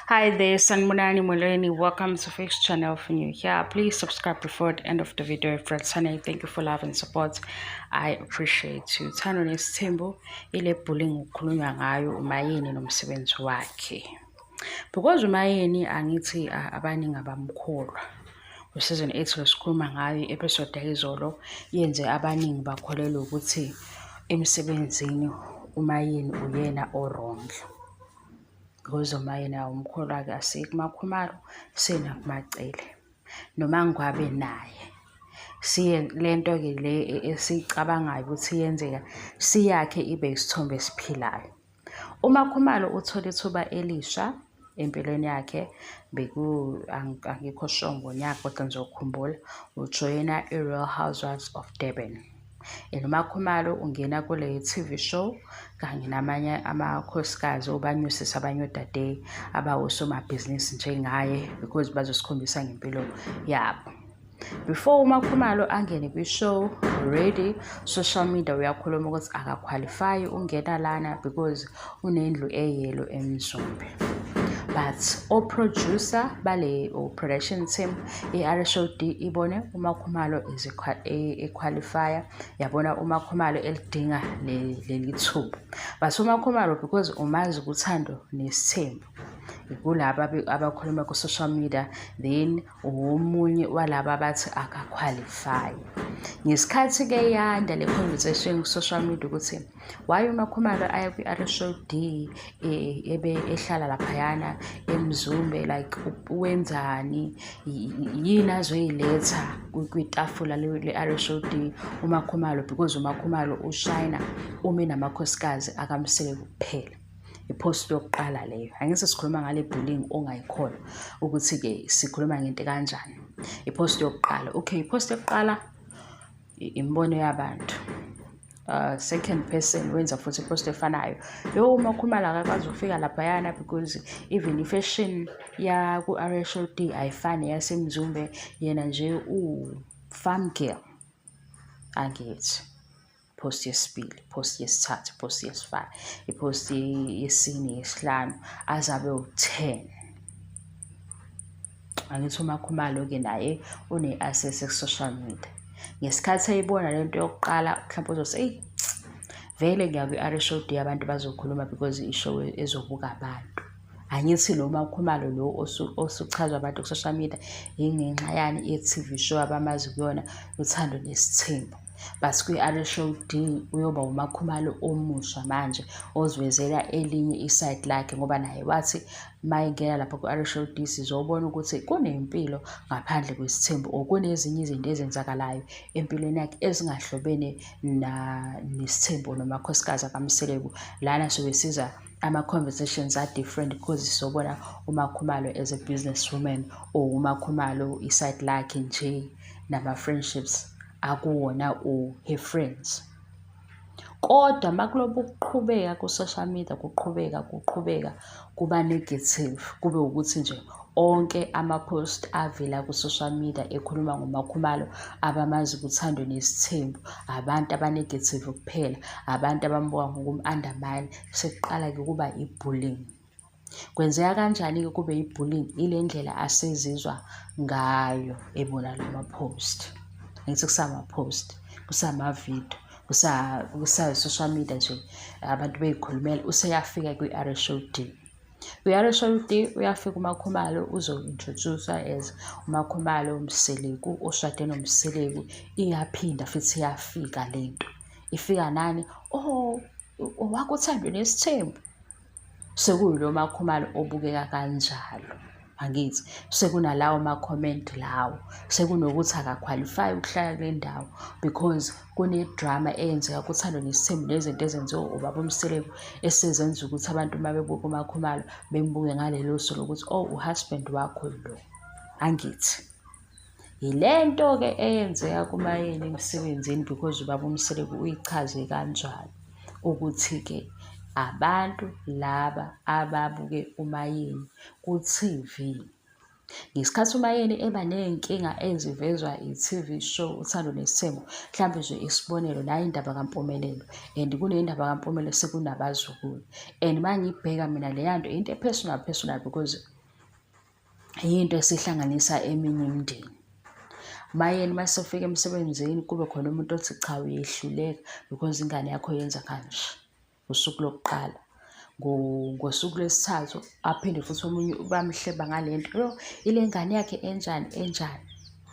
Hi there, Sanibonani Molweni. Welcome to Fix Channel for new here. Please subscribe before the end of the video. If you're thank you for love and support. I appreciate you. Uthando Nesithembu ile bullying ukukhulunywa ngayo uMayeni nomsebenzi wakhe. Because uMayeni angithi abaningi abamkholwa. Ku-season 8 lesikhuluma ngayo i-episode yayizolo yenze abaningi bakholelwa ukuthi emsebenzini uMayeni uyena o-wrong. Because uMayeni awumkholwa-ke asiyi kuMakhumalo siye nakuMacele noma ngwabe naye siye le nto-ke le esiyicabangayo ukuthi iyenzeka siyakhe ibe isithombe esiphilayo. UMakhumalo uthole ithuba elisha empilweni yakhe beku angikho sure ngonyaka kodwa ngizokhumbula ujoyina i-Real Housewives of Durban. And uMakhumalo ungena kule TV show kanye namanye amakhosikazi obanyusisa abanye odade abawosomabhizinisi njengaye because bazosikhombisa ngempilo yabo. Before uMakhumalo angene kwi-show already social media uyakhuluma ukuthi akakhwalifayi ungena lana because unendlu eyelo eMzumbe. But o-producer bale o-production team i-RSOD ibone uMakhumalo is equalifier yabona uMakhumalo elidinga leli thuba. But uMakhumalo because umazi kuthando nesithembu kulaba abakhuluma ku-social media then omunye walaba abathi akakhwalifayi. Ngesikhathi-ke yanda le conversation ku-social media ukuthi why uMakhumalo aya kwi-RSOD ebe ehlala laphayana eMzumbe like wenzani yini azoyiletha kwitafula le-RSOD uMakhumalo because uMakhumalo ushayina ume namakhosikazi akaMseleku kuphela. I-post yokuqala leyo. Angithi sikhuluma ngale bullying ongayikholwa ukuthi-ke sikhuluma ngento kanjani. I-post yokuqala. Okay, i-post yokuqala imibono yabantu. Second person wenza futhi i-post efanayo. Yo uMakhumalo akakwazi ukufika laphayana because even i-fashion ya ku-RSOD ayifani yaseMzumbe yena nje u-farm girl. Angithi. Post yesibili, post yesithathu, post yesi-five, i-post yesine, yesihlanu aze abe u-10. Angithi uMakhumalo-ke naye une-access ku-social media. Ngesikhathi eyibona le nto yokuqala mhlawumpe uzothi eyi vele ngiya kwi-RSOD abantu bazokhuluma because i-show ezobuka abantu. Angithi lo Makhumalo lo osuchazwa abantu ku-social media ingenxa yani ye-TV show abamazi kuyona Uthando Nesithembu. But kwi-RSOD uyoba uMakhumalo omusha manje ozivezela elinye i-side lakhe ngoba naye wathi mayengena lapha ku-RSOD sizobona ukuthi kunempilo ngaphandle kwesithembu or kunezinye izinto ezenzakalayo empilweni yakhe ezingahlobene nesithembu nomakhosikazi akaMseleku. Lana sobe siza ama-conversations are different because sizobona uMakhumalo as a business woman or uMakhumalo i-side lakhe nje nama-friendships akuwona or her friends. Kodwa makulobu kuqhubeka ku-social media kuqhubeka kuqhubeka kuba negative kube ukuthi nje onke ama-post avela ku-social media ekhuluma ngoMakhumalo abamazi kuthando nesithembu abantu aba-negative kuphela abantu abambuka ngokum-undermine sekuqala-ke kuba i-bullying. Kwenzeka kanjani-ke kube i-bullying? Ile ndlela asezizwa ngayo ebona lama-post. Ngithi kusama-post, kusama-video, kusa-social media nje abantu bey'khulumela useyafika kwi-RSOD. Kwi-RSOD uyafika uMakhumalo uzo-introduce-wa as uMakhumalo Mseleku oshade noMseleku. Iyaphinda futhi iyafika lento. Ifika nani? Oh, owakho Nesithembu. Sekuyilo Makhumalo obukeka kanjalo. Angithi sekunalawo ma-comment lawo sekunokuthi akakhwalifayi ukuhlala kule ndawo because kune-drama eyenzeka kuThando Nesithembu nezinto ezenziwa ubaba uMseleku esezenza ukuthi abantu uma bebuka uMakhumalo bembuke ngalelo so lokuthi oh u-husband wakho lo. Angithi yile nto-ke eyenzeka kuMayeni emsebenzini because ubaba uMseleku uyichaze kanjalo ukuthi-ke abantu laba ababuke uMayeni ku-TV ngesikhathi uMayeni eba ney'nkinga ezivezwa i-TV show Uthando Nesithembu mhlampe nje isibonelo nayi indaba kaMpumelelo and kule ndaba kaMpumelelo sekunabazukulu and uma ngibheka mina leya nto into e-personal personal because Yinto esihlanganisa eminye imindeni. Mayeni uma sewufika emsebenzini kube khona umuntu othi cha uyehluleka because ingane yakho yenza kanje ngosuku lokuqala. Ngosuku lwesithathu aphinde futhi omunye bamhleba ngale nto, yo ile ngane yakhe enjani enjani.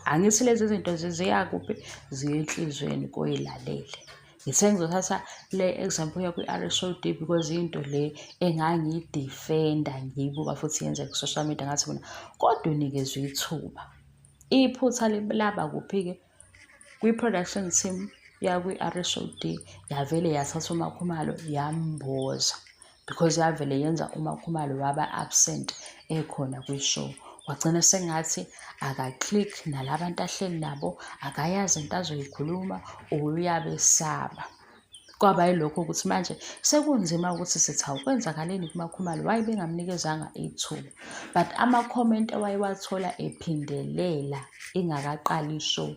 Angithi lezi zinto ziya kuphi? Ziya enhliziyweni koyilalele. Ngithe ngizothatha le example yakwi-R_S_O_D because into le engangiyidifenda ngiyibuka futhi yenzeka ku-social media ngathi mina kodwa unikezwe ithuba. Iphutha laba kuphi-ke? Kwi-production team yakwi-R_S_O_D yavele yathatha uMakhumalo yamboza because yavele yenza uMakhumalo waba absent ekhona kwi-show. Wagcina sengathi aka-click nalabantu ahleli nabo, akayazi into azoyikhuluma or uyabesaba. Kwaba yilokho ukuthi manje sekunzima ukuthi sithi hawu kwenzakaleni kuMakhumalo, why bengamnikezanga ithuba? But ama-comment ewayewathola ephindelela ingakaqali i-show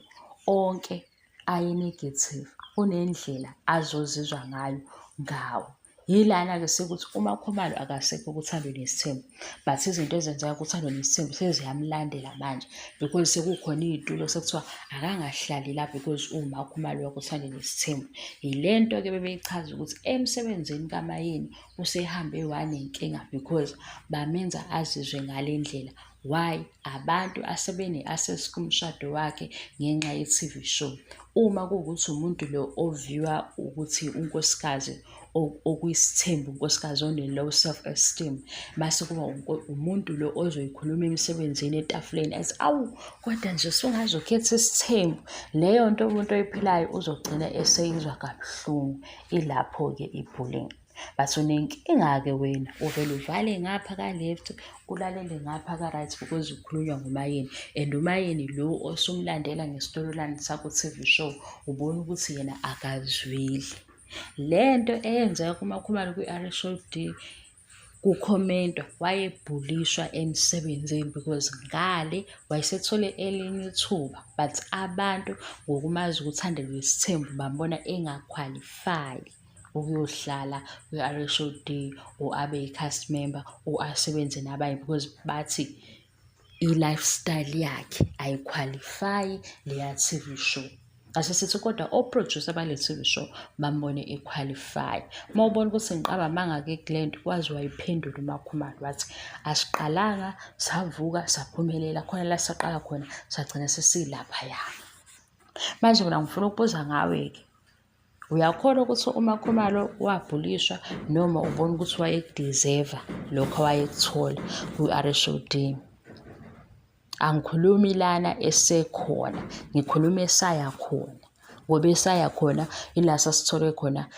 onke aye-negative, kunendlela azozizwa ngayo ngawo. Yilana-ke sekuthi uMakhumalo akasekho kuThando Nesithembu but izinto ezenzeka kuThando Nesithembu seziyamlandela manje because sekukhona iy'tulo sekuthiwa akangahlali la because uwuMakhumalo wakuThando Nesithembu. Yile nto-ke bebeyichaza ukuthi emsebenzini kaMayeni usehambe wanenkinga because bamenza azizwe ngale ndlela. Why? Abantu asebene-access kumshado wakhe ngenxa ye-T_V show. Uma kuwukuthi umuntu lo oview-a ukuthi unkosikazi okuyisithembu, unkosikazi one-low self esteem, mase kuba umuntu lo ozoyikhuluma emsebenzini etafuleni athi, awu kodwa nje sungaze ukhethe isithembu. Leyo nto umuntu oyiphilayo uzogcina eseyizwa kabuhlungu. Ilapho-ke i-bullying. But unenkinga-ke wena uvele uvale ngapha ka-left ulalele ngapha ka-right because kukhulunywa ngoMayeni and uMayeni lo osumlandela nge-storyline saku-T_V show ubona ukuthi yena akazweli. Le nto eyenzeka kuMakhumalo kwi-R_H_O_D kukhomentwa wayebhulishwa emsebenzini because ngale wayesethole elinye ithuba but abantu ngokumazi ukuthi isithembu bambona engakhwalifayi ukuyohlala kwi-R_H_O_D or abe yi-cast member or asebenze nabanye because bathi i-lifestyle yakhe ayikhwalifayi leya T_V show. Ase sithi kodwa o-producer bale T_V show bambone ekhwalifaya. Uma ubona ukuthi ngiqamba amanga-ke kule nto waze wayiphendula uMakhumalo wathi asiqalanga savuka saphumelela khona la saqala khona sagcina sesilaphaya. Manje mina ngifuna ukubuza ngawe-ke, uyakholwa ukuthi uMakhumalo wabhulishwa noma ubona ukuthi wayekudizeva lokho awayekuthola kwi-R_H_O_D? Angikhulumi lana esekhona, ngikhuluma esaya khona ngoba esaya khona ila sasithole khona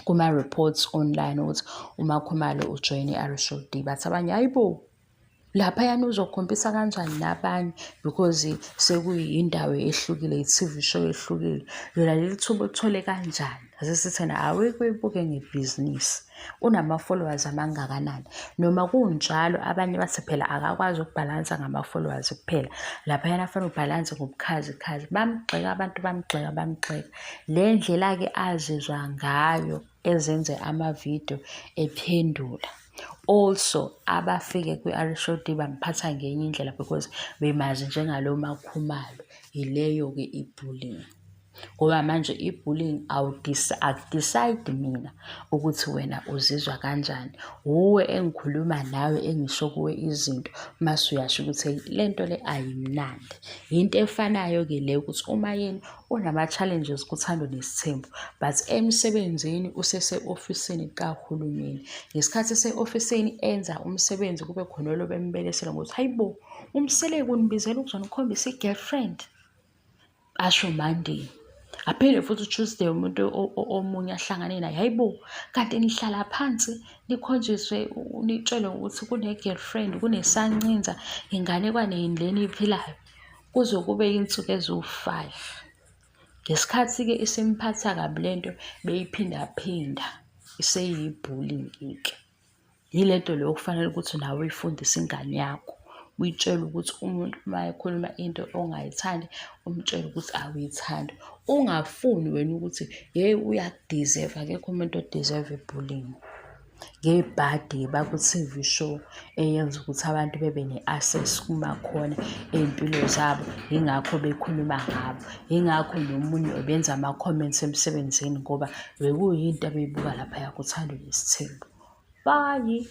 kuma-reports online ukuthi uMakhumalo ujoyine i-R_H_O_D. Bathi abanye, hhayi bo, laphayana uzokhombisa kanjani nabanye because sekuyindawo ehlukile, i-T_V show ehlukile. Lona leli thuba ulithole kanjani? Ase sithi ena awike uyibuke ngebhizinisi, unama-followers amangakanani? Noma kunjalo abanye bathi phela akakwazi ukubhalansa ngama-followers kuphela, laphayana kufanele ubhalanse ngobukhazikhazi. Bamgxeka abantu bamgxeka bamgxeka. Le ndlela-ke azizwa ngayo ezenze amavidiyo ephendula. Also abafike kwi-R_H_O_D bamphatha ngenye indlela because bemazi njengalo MaKhumalo. Yileyo-ke i-bullying. Ngoba manje i-bullying akudisayidi mina ukuthi wena uzizwa kanjani. Wuwe engikhuluma nawe engisho kuwe izinto mase uyasho ukuthi hheyi le nto le ayimnandi. Yinto efanayo-ke le ukuthi uMayeni unama-challenges kuThando Nesithembu but emsebenzini usese-ofisini kahulumeni. Ngesikhathi ese-ofisini enza umsebenzi kube khona olobe embelesela ngokuthi hayi bo, uMseleku unibizela ukuzonikhombisa i-girlfriend. Asho Monday. Aphinde futhi uTuesday umuntu omunye ahlangane naye, hayi bo, kanti nihlala phansi nikhonjiswe nitshelwe ukuthi kune-girlfriend, kunesancinza, inganekwane yini le eniyiphilayo? Kuze kube iy'nsuku eziwu-five. Ngesikhathi-ke isimphatha kabi le nto beyiphindaphinda, iseyi-bullying-ke. Yile nto le okufanele ukuthi nawe uyifundise ingane yakho, uyitshele ukuthi umuntu uma ekhuluma into ongayithandi, umtshele ukuthi awuyithandi. Ungafuni wena ukuthi hheyi uyakudizeva, akekho umuntu odizeva i-bullying. Ngebhadi baku-T_V show eyenza ukuthi abantu bebe ne-access kumakhona ey'mpilo zabo, yingakho bekhuluma ngabo. Yingakho nomunye ubenza ama-comments emsebenzini ngoba bekuyinto abeyibuka laphaya kuThando Nesithembu. Bye.